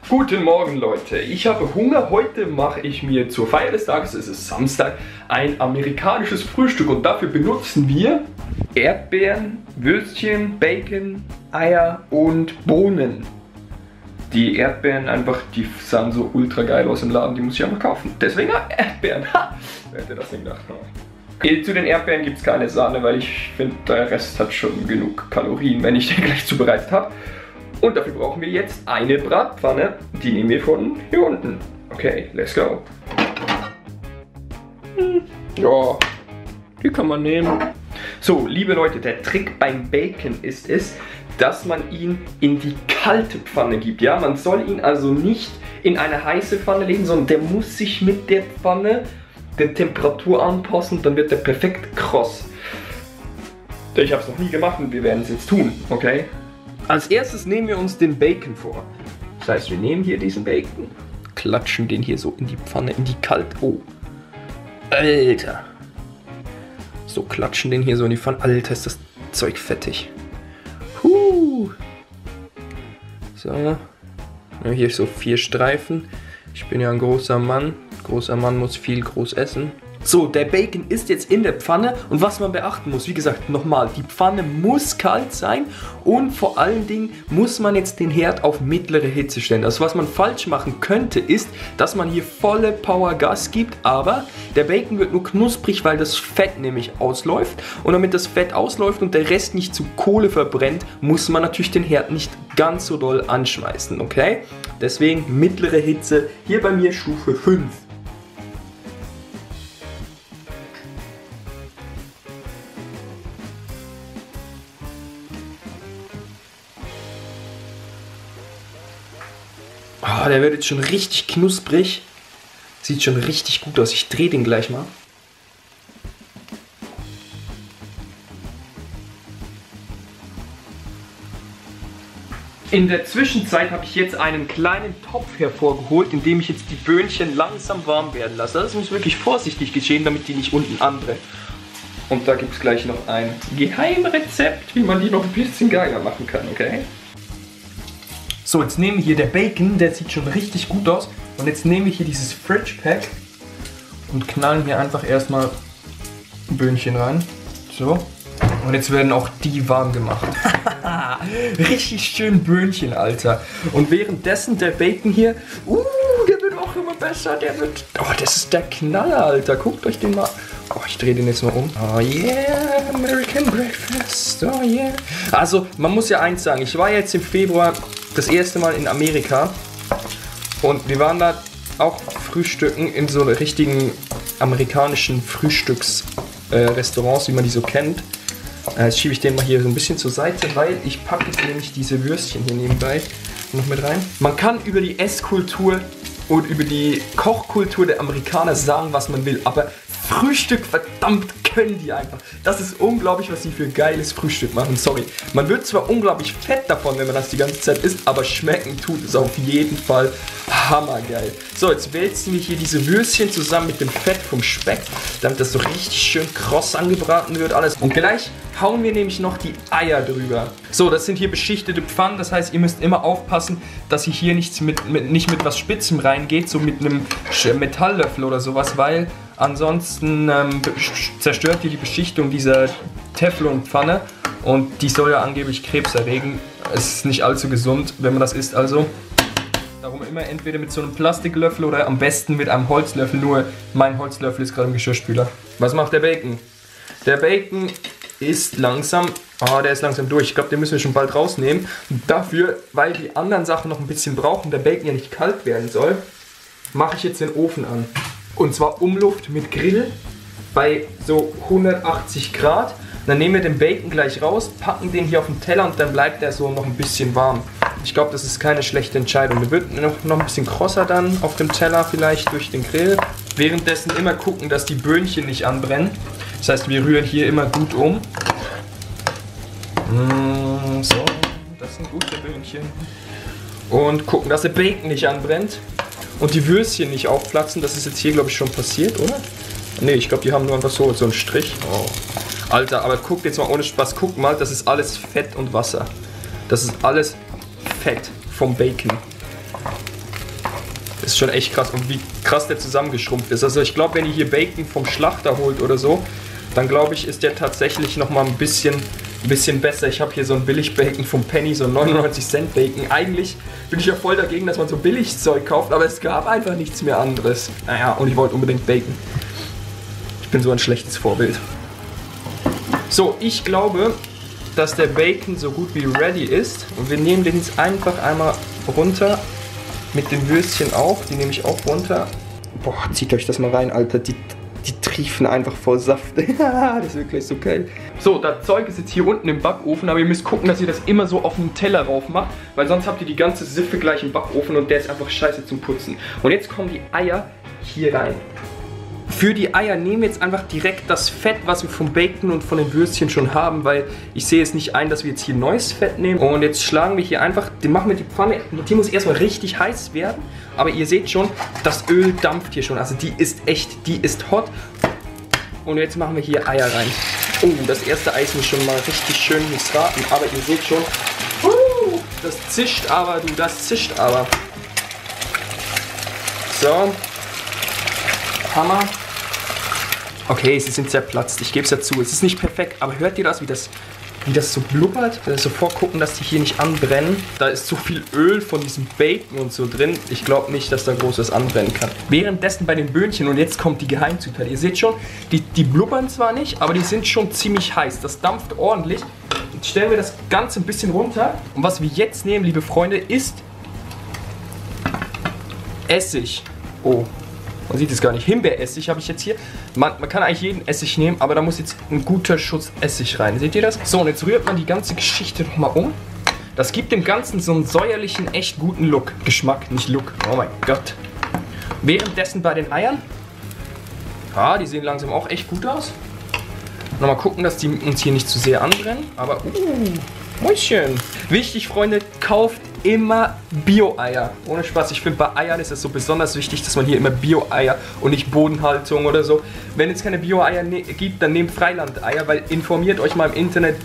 Guten Morgen Leute, ich habe Hunger. Heute mache ich mir zur Feier des Tages, es ist Samstag, ein amerikanisches Frühstück und dafür benutzen wir Erdbeeren, Würstchen, Bacon, Eier und Bohnen. Die Erdbeeren einfach, die sahen so ultra geil aus im Laden, die muss ich einfach kaufen. Deswegen Erdbeeren, ha! Wer hätte das nicht gedacht? Zu den Erdbeeren gibt es keine Sahne, weil ich finde, der Rest hat schon genug Kalorien, wenn ich den gleich zubereitet habe. Und dafür brauchen wir jetzt eine Bratpfanne. Die nehmen wir von hier unten. Okay, let's go. Ja, die kann man nehmen. So, liebe Leute, der Trick beim Bacon ist es, dass man ihn in die kalte Pfanne gibt. Ja, man soll ihn also nicht in eine heiße Pfanne legen, sondern der muss sich mit der Pfanne der Temperatur anpassen, dann wird der perfekt kross. Ich habe es noch nie gemacht und wir werden es jetzt tun, okay? Als erstes nehmen wir uns den Bacon vor. Das heißt, wir nehmen hier diesen Bacon, klatschen den hier so in die Pfanne, in die kalt... Oh, Alter. So, klatschen den hier so in die Pfanne. Alter, ist das Zeug fettig. So, ja, hier so 4 Streifen. Ich bin ja ein großer Mann. Großer Mann muss viel groß essen. So, der Bacon ist jetzt in der Pfanne und was man beachten muss, wie gesagt, nochmal, die Pfanne muss kalt sein und vor allen Dingen muss man jetzt den Herd auf mittlere Hitze stellen. Also was man falsch machen könnte, ist, dass man hier volle Power Gas gibt, aber der Bacon wird nur knusprig, weil das Fett nämlich ausläuft und damit das Fett ausläuft und der Rest nicht zu Kohle verbrennt, muss man natürlich den Herd nicht ganz so doll anschmeißen, okay? Deswegen mittlere Hitze, hier bei mir Stufe 5. Oh, der wird jetzt schon richtig knusprig. Sieht schon richtig gut aus. Ich drehe den gleich mal. In der Zwischenzeit habe ich jetzt einen kleinen Topf hervorgeholt, in dem ich jetzt die Böhnchen langsam warm werden lasse. Das muss wirklich vorsichtig geschehen, damit die nicht unten anbrennen. Und da gibt es gleich noch ein Geheimrezept, wie man die noch ein bisschen geiler machen kann, okay? So, jetzt nehmen wir hier der Bacon, der sieht schon richtig gut aus. Und jetzt nehmen wir hier dieses Fridge Pack und knallen hier einfach erstmal Böhnchen rein. So. Und jetzt werden auch die warm gemacht. Richtig schön Böhnchen, Alter. Und währenddessen der Bacon hier, der wird auch immer besser. Der wird, oh, das ist der Knaller, Alter. Guckt euch den mal. Oh, ich drehe den jetzt mal um. Oh yeah, American Breakfast. Oh yeah. Also, man muss ja eins sagen. Ich war jetzt im Februar das erste Mal in Amerika. Und wir waren da auch frühstücken in so richtigen amerikanischen Frühstücksrestaurants, wie man die so kennt. Jetzt schiebe ich den mal hier so ein bisschen zur Seite, weil ich packe jetzt nämlich diese Würstchen hier nebenbei noch mit rein. Man kann über die Esskultur und über die Kochkultur der Amerikaner sagen, was man will, aber Frühstück, verdammt, können die einfach. Das ist unglaublich, was sie für geiles Frühstück machen, sorry. Man wird zwar unglaublich fett davon, wenn man das die ganze Zeit isst, aber schmecken tut es auf jeden Fall hammergeil. So, jetzt wälzen wir hier diese Würstchen zusammen mit dem Fett vom Speck, damit das so richtig schön kross angebraten wird alles. Und gleich hauen wir nämlich noch die Eier drüber. So, das sind hier beschichtete Pfannen, das heißt, ihr müsst immer aufpassen, dass ihr hier nicht mit was Spitzem reingeht, so mit einem Metalllöffel oder sowas, weil ansonsten zerstört ihr die Beschichtung dieser Teflonpfanne und die soll ja angeblich Krebs erregen. Es ist nicht allzu gesund, wenn man das isst, also darum immer entweder mit so einem Plastiklöffel oder am besten mit einem Holzlöffel, nur mein Holzlöffel ist gerade im Geschirrspüler. Was macht der Bacon? Der Bacon ist langsam, der ist langsam durch. Ich glaube, den müssen wir schon bald rausnehmen. Und dafür, weil die anderen Sachen noch ein bisschen brauchen, der Bacon ja nicht kalt werden soll, mache ich jetzt den Ofen an. Und zwar Umluft mit Grill bei so 180 Grad. Dann nehmen wir den Bacon gleich raus, packen den hier auf den Teller und dann bleibt der so noch ein bisschen warm. Ich glaube, das ist keine schlechte Entscheidung. Der wird noch ein bisschen krosser dann auf dem Teller vielleicht durch den Grill. Währenddessen immer gucken, dass die Böhnchen nicht anbrennen. Das heißt, wir rühren hier immer gut um. So, das sind gute Böhnchen. Und gucken, dass der Bacon nicht anbrennt. Und die Würstchen nicht aufplatzen. Das ist jetzt hier, glaube ich, schon passiert, oder? Ne, ich glaube, die haben nur einfach so einen Strich. Oh. Alter, aber guckt jetzt mal ohne Spaß. Guckt mal, das ist alles Fett und Wasser. Das ist alles Fett vom Bacon. Das ist schon echt krass. Und wie krass der zusammengeschrumpft ist. Also ich glaube, wenn ihr hier Bacon vom Schlachter holt oder so, dann glaube ich, ist der tatsächlich nochmal ein bisschen besser. Ich habe hier so ein Billig-Bacon vom Penny, so ein 99-Cent Bacon. Eigentlich bin ich ja voll dagegen, dass man so Billigzeug kauft, aber es gab einfach nichts mehr anderes. Naja, und ich wollte unbedingt Bacon. Ich bin so ein schlechtes Vorbild. So, ich glaube, dass der Bacon so gut wie ready ist. Und wir nehmen den jetzt einfach einmal runter. Mit dem Würstchen auch. Die nehme ich auch runter. Boah, zieht euch das mal rein, Alter. Die triefen einfach voll Saft. Das ist wirklich so geil. So, das Zeug ist jetzt hier unten im Backofen, aber ihr müsst gucken, dass ihr das immer so auf den Teller rauf macht, weil sonst habt ihr die ganze Siffe gleich im Backofen und der ist einfach scheiße zum Putzen. Und jetzt kommen die Eier hier rein. Für die Eier nehmen wir jetzt einfach direkt das Fett, was wir vom Bacon und von den Würstchen schon haben, weil ich sehe jetzt nicht ein, dass wir jetzt hier neues Fett nehmen. Und jetzt schlagen wir hier einfach, den machen wir die Pfanne, die muss erstmal richtig heiß werden. Aber ihr seht schon, das Öl dampft hier schon, also die ist echt, die ist hot. Und jetzt machen wir hier Eier rein. Oh, das erste Ei ist mir schon mal richtig schön missraten, aber ihr seht schon, das zischt aber, du, das zischt aber. So. Hammer. Okay, sie sind zerplatzt, ich gebe es ja zu. Es ist nicht perfekt, aber hört ihr das, wie das so blubbert? Sofort gucken, dass die hier nicht anbrennen. Da ist so viel Öl von diesem Bacon und so drin. Ich glaube nicht, dass da großes anbrennen kann. Währenddessen bei den Böhnchen, und jetzt kommt die Geheimzutat. Ihr seht schon, die blubbern zwar nicht, aber die sind schon ziemlich heiß. Das dampft ordentlich. Jetzt stellen wir das Ganze ein bisschen runter. Und was wir jetzt nehmen, liebe Freunde, ist Essig. Oh. Man sieht es gar nicht. Himbeeressig habe ich jetzt hier. Man kann eigentlich jeden Essig nehmen, aber da muss jetzt ein guter Schuss Essig rein. Seht ihr das? So, und jetzt rührt man die ganze Geschichte nochmal um. Das gibt dem Ganzen so einen säuerlichen, echt guten Look. Geschmack, nicht Look. Oh mein Gott. Währenddessen bei den Eiern. Ah, die sehen langsam auch echt gut aus. Nochmal gucken, dass die uns hier nicht zu sehr anbrennen. Aber, Mäuschen. Wichtig, Freunde, kauft immer Bio-Eier. Ohne Spaß, ich finde, bei Eiern ist es so besonders wichtig, dass man hier immer Bio-Eier und nicht Bodenhaltung oder so. Wenn es keine Bio-Eier gibt, dann nehmt Freiland-Eier, weil informiert euch mal im Internet,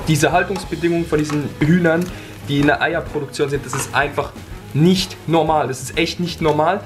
diese Haltungsbedingungen von diesen Hühnern, die in der Eierproduktion sind, das ist einfach nicht normal. Das ist echt nicht normal.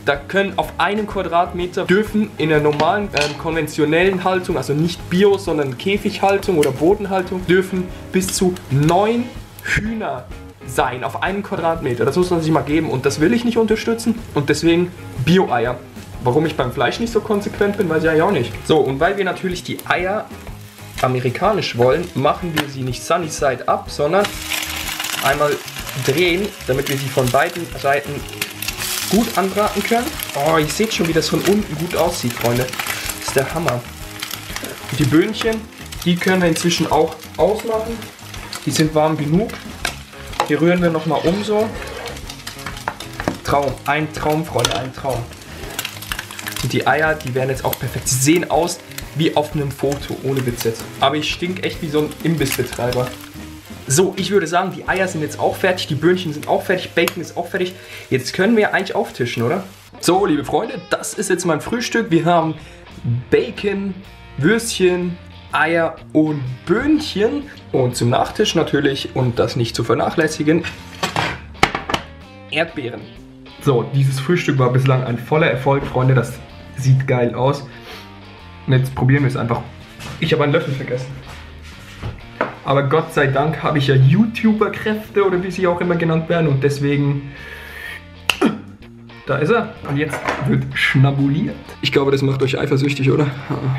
Da können auf einem Quadratmeter dürfen in der normalen, konventionellen Haltung, also nicht Bio, sondern Käfighaltung oder Bodenhaltung, dürfen bis zu 9 Hühner sein auf einem Quadratmeter. Das muss man sich mal geben und das will ich nicht unterstützen und deswegen Bio-Eier. Warum ich beim Fleisch nicht so konsequent bin, weiß ich ja auch nicht. So, und weil wir natürlich die Eier amerikanisch wollen, machen wir sie nicht sunny side up, sondern einmal drehen, damit wir sie von beiden Seiten gut anbraten können. Oh, ihr seht schon, wie das von unten gut aussieht, Freunde. Das ist der Hammer. Und die Böhnchen, die können wir inzwischen auch ausmachen. Die sind warm genug. Hier rühren wir nochmal um so. Traum, ein Traum, Freunde, ein Traum. Und die Eier, die werden jetzt auch perfekt. Sie sehen aus wie auf einem Foto, ohne Witz jetzt. Aber ich stink echt wie so ein Imbissbetreiber. So, ich würde sagen, die Eier sind jetzt auch fertig, die Böhnchen sind auch fertig, Bacon ist auch fertig. Jetzt können wir eigentlich auftischen, oder? So, liebe Freunde, das ist jetzt mein Frühstück. Wir haben Bacon, Würstchen, Eier und Böhnchen. Und zum Nachtisch natürlich, und das nicht zu vernachlässigen, Erdbeeren. So, dieses Frühstück war bislang ein voller Erfolg, Freunde. Das sieht geil aus. Und jetzt probieren wir es einfach. Ich habe einen Löffel vergessen. Aber Gott sei Dank habe ich ja YouTuber-Kräfte oder wie sie auch immer genannt werden. Und deswegen, da ist er. Und jetzt wird schnabuliert. Ich glaube, das macht euch eifersüchtig, oder?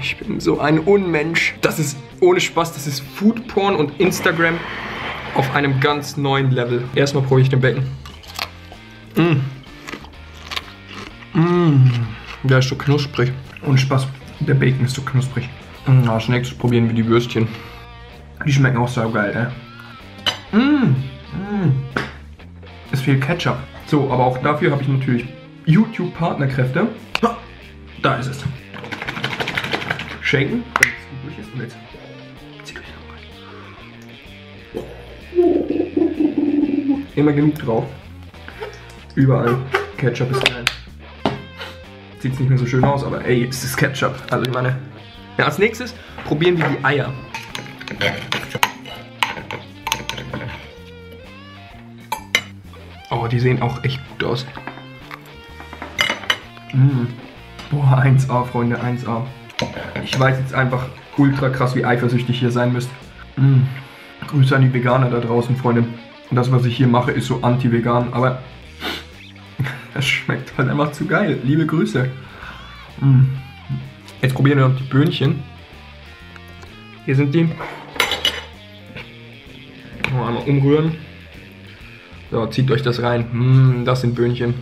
Ich bin so ein Unmensch. Das ist, ohne Spaß, das ist Foodporn und Instagram auf einem ganz neuen Level. Erstmal probiere ich den Bacon. Der ist so knusprig. Ohne Spaß, der Bacon ist so knusprig. Als nächstes probieren wir die Würstchen. Die schmecken auch so geil, ne? Es fehlt Ketchup. So, aber auch dafür habe ich natürlich YouTube-Partnerkräfte. Da ist es. Shaken, damit es gut durch ist. Und jetzt zieht euch noch rein. Immer genug drauf. Überall. Ketchup ist geil. Sieht nicht mehr so schön aus, aber ey, es ist Ketchup. Also ich meine. Ja, als nächstes probieren wir die Eier. Oh, die sehen auch echt gut aus. Boah, 1A, Freunde, 1A. Ich weiß jetzt einfach ultra krass, wie eifersüchtig ihr sein müsst. Grüße an die Veganer da draußen, Freunde. Und das, was ich hier mache, ist so anti-vegan, aber es schmeckt halt einfach zu geil. Liebe Grüße. Jetzt probieren wir noch die Böhnchen. Hier sind die. Noch einmal umrühren. So, zieht euch das rein. Das sind Böhnchen.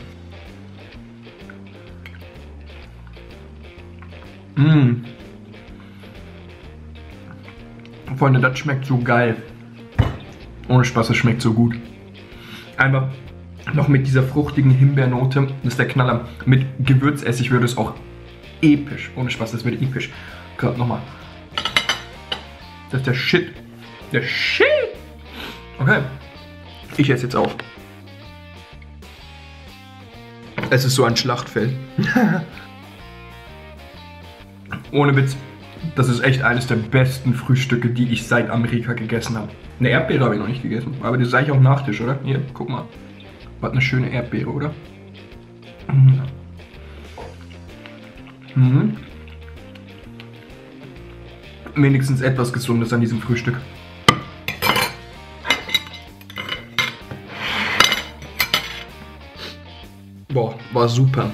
Freunde, das schmeckt so geil. Ohne Spaß, es schmeckt so gut. Einfach noch mit dieser fruchtigen Himbeernote, das ist der Knaller. Mit Gewürzessig würde es auch episch. Ohne Spaß, das wird episch. Gerade nochmal. Das ist der Shit. Der Shit! Okay. Ich esse jetzt auf. Es ist so ein Schlachtfeld. Ohne Witz. Das ist echt eines der besten Frühstücke, die ich seit Amerika gegessen habe. Eine Erdbeere habe ich noch nicht gegessen. Aber das ist eigentlich auch Nachtisch, oder? Hier, guck mal. Was eine schöne Erdbeere, oder? Wenigstens etwas Gesundes an diesem Frühstück. Boah, war super.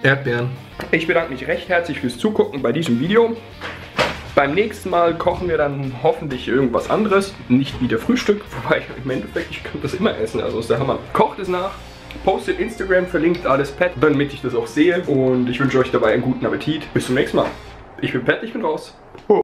Erdbeeren. Ich bedanke mich recht herzlich fürs Zugucken bei diesem Video. Beim nächsten Mal kochen wir dann hoffentlich irgendwas anderes, nicht wieder Frühstück, wobei im Endeffekt, ich könnte das immer essen, also ist der Hammer. Kocht es nach, postet Instagram, verlinkt alles Pat, damit ich das auch sehe und ich wünsche euch dabei einen guten Appetit. Bis zum nächsten Mal. Ich bin Pat, ich bin raus.